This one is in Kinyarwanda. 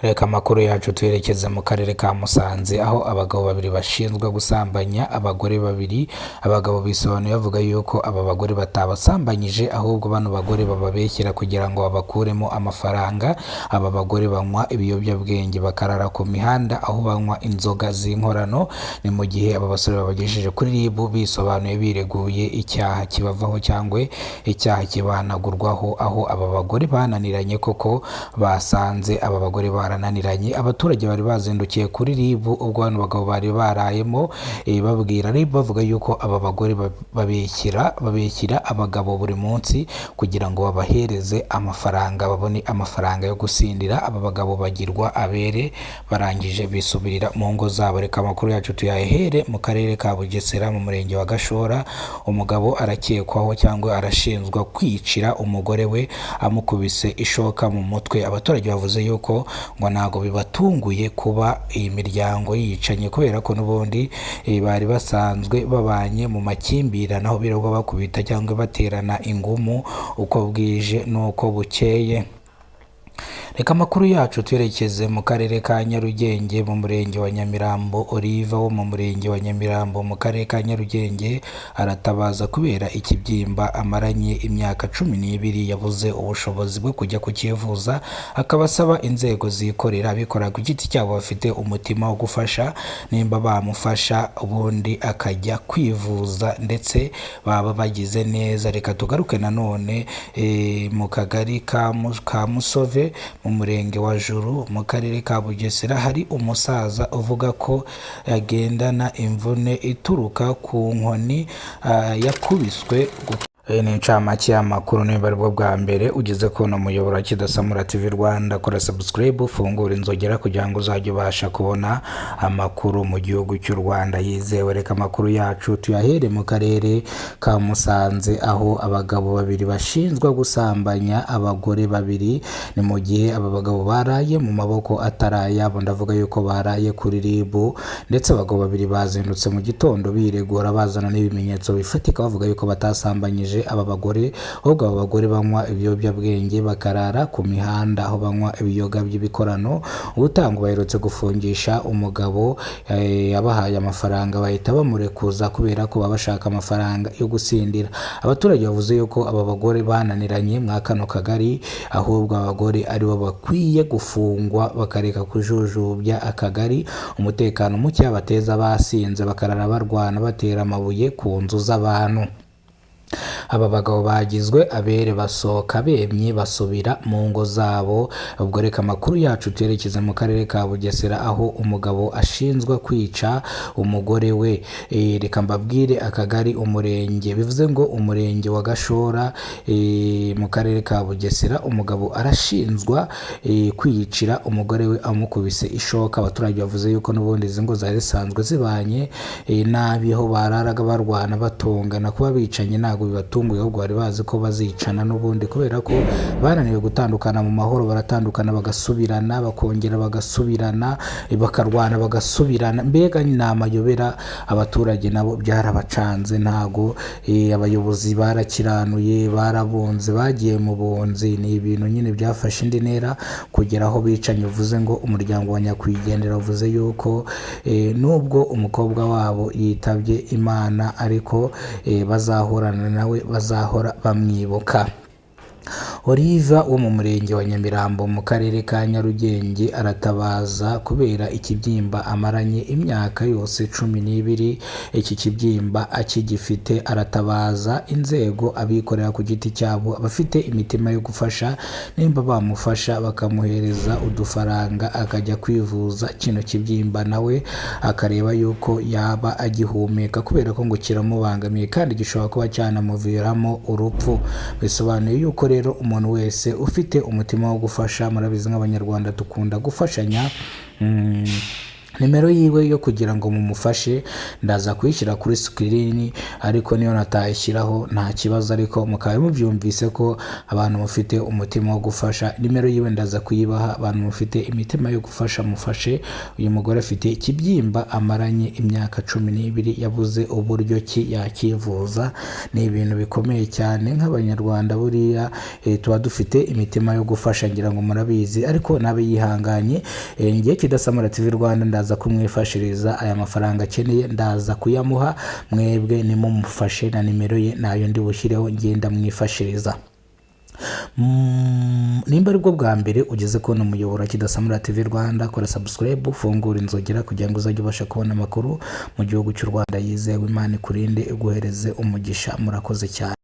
Reka amakuru yacu twerekeze mu karere ka Musanze, aho abagabo babiri bashinzwe gusambanya abagore babiri. Abagabo bisobanuye bavuga yuko aba bagore batabasambanyije, ahubwo bano bagore bababeshyera kugira ngo babakuremo amafaranga. Aba bagore banywa ibiyobyabwenge bakarara ku mihanda aho banywa inzoga z'inkorano. Ni mu gihe aba basore babagejeje kuri RIB bisobanuye bireguye, icyaha kibavaho cyangwa icyaha kibanagurwaho, aho aba bagore bananiranye koko basanze aba bagore barananiranye. Abaturage bari bazindukiye kuri RIB ubwo bano bagabo bari barayemo, babwira RIB bavuga yuko aba bagore babeshyira abagabo buri munsi kugira ngo babahereze amafaranga, babone amafaranga yo gusindira. Aba bagabo bagirwa abere, barangije bisubirira mu ngo zabo. Reka amakuru yacu tuyahere mu karere ka Bugesera, mu murenge wa Gashora. Umugabo arakekwaho cyangwa arashinjwa kwicira umugore we amukubise ishoka mu mutwe. Abaturage bavuze yuko ngo ntabwo bibatunguye kuba iyi miryango yicanye, kubera ko n'ubundi bari basanzwe babanye mu makimbirane, aho birirwa bakubita cyangwa baterana ingumu uko bwije n'uko bukeye. Reka amakuru yacu twerekeze mu karere ka Nyarugenge, mu murenge wa Nyamirambo. Oliva wo mu murenge wa Nyamirambo mu karere ka Nyarugenge aratabaza kubera ikibyimba amaranye imyaka 12, yabuze ubushobozi bwo kujya kukivuza, akaba asaba inzego zikorera, abikorera ku giti cyabo bafite umutima wo gufasha, nimba bamufasha ubundi akajya kwivuza, ndetse baba bagize neza. Reka tugaruke nanone mu kagari ka Musove, mu murenge wa Juru, mu karere ka Bugesera. Hari umusaza uvuga ko agendana imvune ituruka ku nkoni yakubiswe. Iyi ni incamake y'amakuru. Niba aribwo bwa mbere ugeze kubona umuyoboro wa Kidasamura TV Rwanda, kora subscribe, ufungure inzogera kugira ngo uzajye ubasha kubona amakuru mu gihugu cy'u Rwanda yizewe. Reka amakuru yacu tuyahere mu karere ka Musanze, aho abagabo babiri bashinjwa gusambanya abagore babiri. Ni mu gihe aba bagabo baraye mu maboko atari ayabo, ndavuga yuko baraye kuri RIB. Ndetse abagabo babiri bazindutse mu gitondo biregura, bazana n'ibimenyetso bifatika, bavuga yuko batasambanyije aba bagore, ahubwo aba bagore banywa ibiyobyabwenge bakarara ku mihanda aho banywa ibiyoga by'ibikorano. Ubutangwa baherutse gufungisha umugabo yabahaye amafaranga, bahita bamurekuza kubera ko baba bashaka amafaranga yo gusindira. Abaturage bavuze yuko aba bagore bananiranye mwa kano kagari, ahubwo abagore aribo bakwiye gufungwa bakareka kujujubya akagari, umutekano muke bateza, basinze bakarara barwana, batera amabuye ku nzu z'abantu. Aba bagabo bagizwe abere, basohoka bemye, basubira mu ngo zabo. Ubwo reka amakuru yacu twerekeze mu karere ka Bugesera, aho umugabo ashinzwe kwica umugore we. Reka mbabwire akagari, umurenge, bivuze ngo umurenge wa Gashora, mu karere ka Bugesera. Umugabo arashinjwa kwiyicira umugore we amukubise ishoka. Abaturage bavuze yuko n'ubundi izi ngo zari zisanzwe zibanye nabi, aho bararaga barwana, batongana. Kuba bicanye ntabwo bibatunguye, ahubwo bari bazi ko bazicana n'ubundi, kubera ko bananiwe gutandukana mu mahoro. Baratandukana, bagasubirana, bakongera bagasubirana, bakarwana, bagasubirana. Mbega ni amayobera! Abaturage nabo byarabacanze. Ntago abayobozi barakiranuye, barabunze, bagiye mu bunzi. Ni ibintu nyine byafashe indi ntera kugera aho bicanye. Uvuze ngo umuryango wa nyakwigendera uvuze yuko nubwo umukobwa wabo yitabye Imana, ariko bazahorana nawe, bazahora bamwibuka. Oliva wo mu murenge wa Nyamirambo mu karere ka Nyarugenge aratabaza kubera ikibyimba amaranye imyaka yose 12, iki kibyimba akigifite. Aratabaza inzego, abikorera ku giti cyabo, abafite imitima yo gufasha, nimba bamufasha bakamuhereza udufaranga akajya kwivuza kino kibyimba, nawe akareba yuko yaba agihumeka, kubera ko ngo kiramubangamiye kandi gishobora kuba cyanamuviramo urupfu. Bisobanuye yuko rero umuntu wese ufite umutima wo gufasha, murabizi nk'Abanyarwanda dukunda gufashanya. Nimero yiwe yo kugira ngo mumufashe ndaza kuyishyira kuri screen, ariko niyo natayishyiraho nta kibazo, ariko mukaba mubyumvise ko abantu mufite umutima wo gufasha, nimero yiwe ndaza kuyibaha. Abantu mufite imitima yo gufasha, mufashe uyu mugore. Afite ikibyimba amaranye imyaka 12, yabuze uburyo ki yakivuza. Ni ibintu bikomeye cyane. Nk'Abanyarwanda buriya tuba dufite imitima yo gufasha, ngira ngo murabizi, ariko nabe yihanganye. Ngiye Kidasamura TV Rwanda, ndaza kumwifashiriza aya mafaranga akeneye, ndaza kuyamuha. Mwebwe nimumufashe, na nimero ye nayo ndi bushyireho, ngenda mwifashiriza. Nimba aribwo bwa mbere ugeze kubona umuyoboro wa Kidasamura TV Rwanda, kora subscribe, ufungure inzogera kugira ngo uzajye ubasha kubona amakuru mu gihugu cy'u Rwanda yizewe. Imana ikurinde, iguhereze umugisha. Murakoze cyane.